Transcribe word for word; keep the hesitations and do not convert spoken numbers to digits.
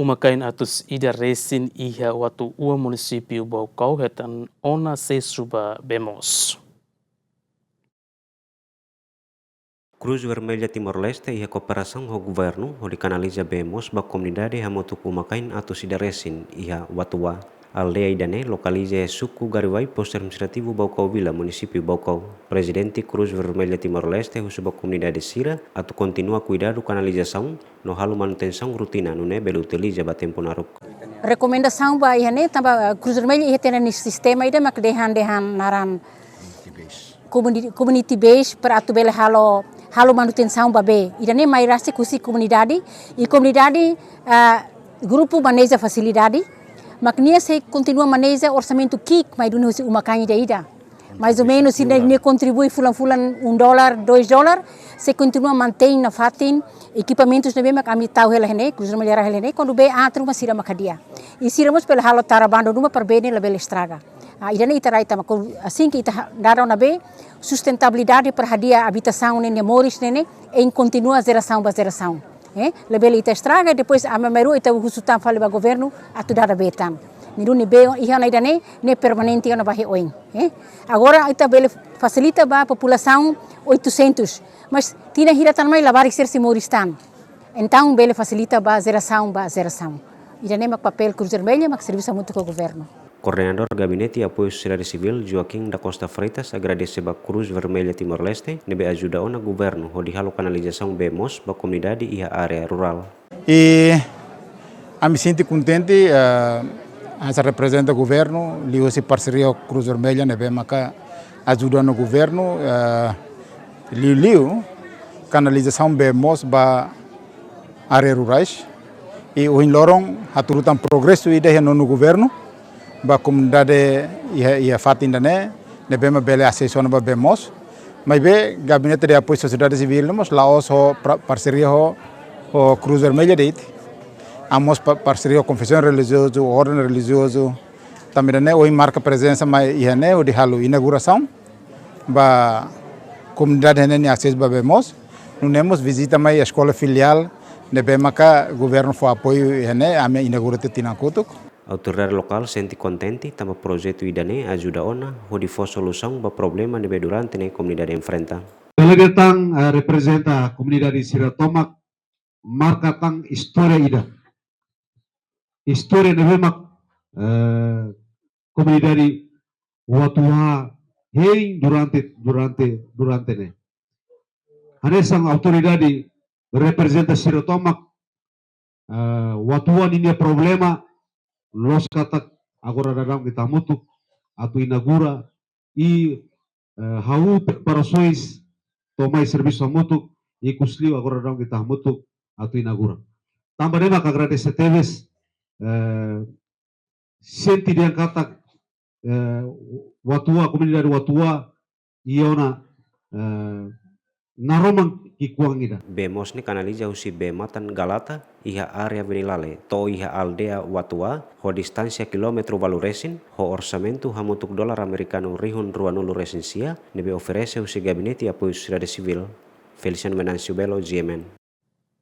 Uma-kain atus ida resin iha Watuwa, munisípiu Baucau hetan ona asesu ba bee moos. Cruz Vermelha Timor-Leste iha kooperasaun ho governu hodi kanaliza bee moos ba komunidade hamutuk uma-kain atus ida resin iha Watuwa. Aldeia ida-ne'e lokaliza iha suku Gariwai, Postu Administrativu Baucau Vila, munisípiu Baucau. Prezidente Cruz Vermelha Timor-Leste husu ba komunidade sira atu kontinua kuidadu kanalizasaun no halo manutensaun rutina nune'e bele utiliza ba tempu naruk. Rekomendasaun ba iha ne'e tanba, eh, Cruz Vermelha iha tiha ona nia sistema ida mak dehan, dehan naran community, community base para atu bele halo, halo manutensaun ba bee. Ida-ne'e mai rasik husi komunidade, i komunidade, ah, grupu maneja fasilidade, mak nia sei kontinua maneja orsamentu ki'ik mai duni husi uma-kain ida-ida. Mais ou menus, se nia, nia kontribui fulan-fulan um dólar, dois dólar, sei kontinua mantein nafatin ekipamentus ne'ebé mak ami tau hela iha ne'e, Cruz Vermelha hela iha ne'e, kuandu bee aat ruma sira mak hadi'a. I sira mós bele halo tara bandu ruma para bee ne'e labele estraga. Ah, ida-ne'e ita rai tama, ko-, asin ke ita ha-, dada ona bee, sustentabilidade para hadi'a abitasaun ne'e, nia moris ne'e, ne'e, hein kontinua jerasaun ba jerasaun. Eh, labele ita estraga, depois ami mai rua ita husu tan fali ba governu atu dada bee tan. Ne'e duni bee iha ona ida-ne'e, ne'e permanente ona ba oin. Eh, agora ita bele fasilita ba populasaun oitocentos, mas tinan hira tan mai labarik sira sei moris tan. Entaun bele fasilita ba jerasaun ba jerasaun. Ida-ne'e mak papél Cruz Vermelha, mak servisu hamutuk ho governu. Koordenadór Gabinete Apoiu Sosiedade Sivíl, Joaquim da Costa Freitas, agradese ba Cruz Vermelha Timor-Leste ne'ebé ajuda ona governu hodi halo kanalizasaun bee moos ba komunidade iha área rurál. I ami sente kontente, eh, hanesan reprezenta governu, liuhusi parseria ho Cruz Vermelha ne'ebé maka ajuda ona governu, eh, liuliu kanalizasaun bee moos ba área rurais. I ohin loron hatudu tan progresu ida iha nonu governu ba komunidade iha, iha fatin ida-ne'e, ne'ebé mak bele asesu ona ba bee moos. Maibé Gabinete de Apoiu Sosiedade Sivíl mós la'ós ho pra-, parseria ho, ho Cruz Vermelha de'it. Ami mós pa-, parseria ho konfesaun relijiozu, orden relijiozu. Tanba ida-ne'e ohin marka prezensa mai iha ne'e hodi halo inaugurasaun ba komunidade ne'e nia asesu ba bee moos. Nune'e mós vizita mai eskola filiál ne'ebé maka governu fó apoiu iha ne'e, ami inaugura tiha tinan kotuk. Autoridade lokál sente kontente tanba projetu ida-ne'e ajuda ona hodi fó solusaun ba problema ne'ebé durante ne'e komunidade enfrenta. Dala ida tan, eh, reprezenta komunidade sira tomak, marka tan istória ida. Istória ne'ebé mak, eh, komunidade Watuwa hein durante, durante, durante ne'e. Hanesan autoridade reprezenta sira tomak, eh, Watuwa ninia problema, loos katak agora daudaun ita hamutuk atu inaugura i, eh, hahú preparasoens to'o mai servisu hamutuk, ikusliu agora daudaun ita hamutuk atu inaugura. Tanba ne'e mak agradese tebes, eh, sente dehan katak, eh, Watuwa, komunidade Watuwa, iha ona, eh, naroman ki'ikoan ida. Bee moos ne'e kanaliza husi bee-matan Galata iha área Venilale to'o iha aldeia Watuwa, ho distánsia kilómetru ualu resin, ho orsamentu hamutuk dolar amerikanu rihun ruanulu resin sia, ne'ebé oferese husi Gabinete Apoiu Sosiedade Sivíl. Feliciano Venâncio Belo, G M N.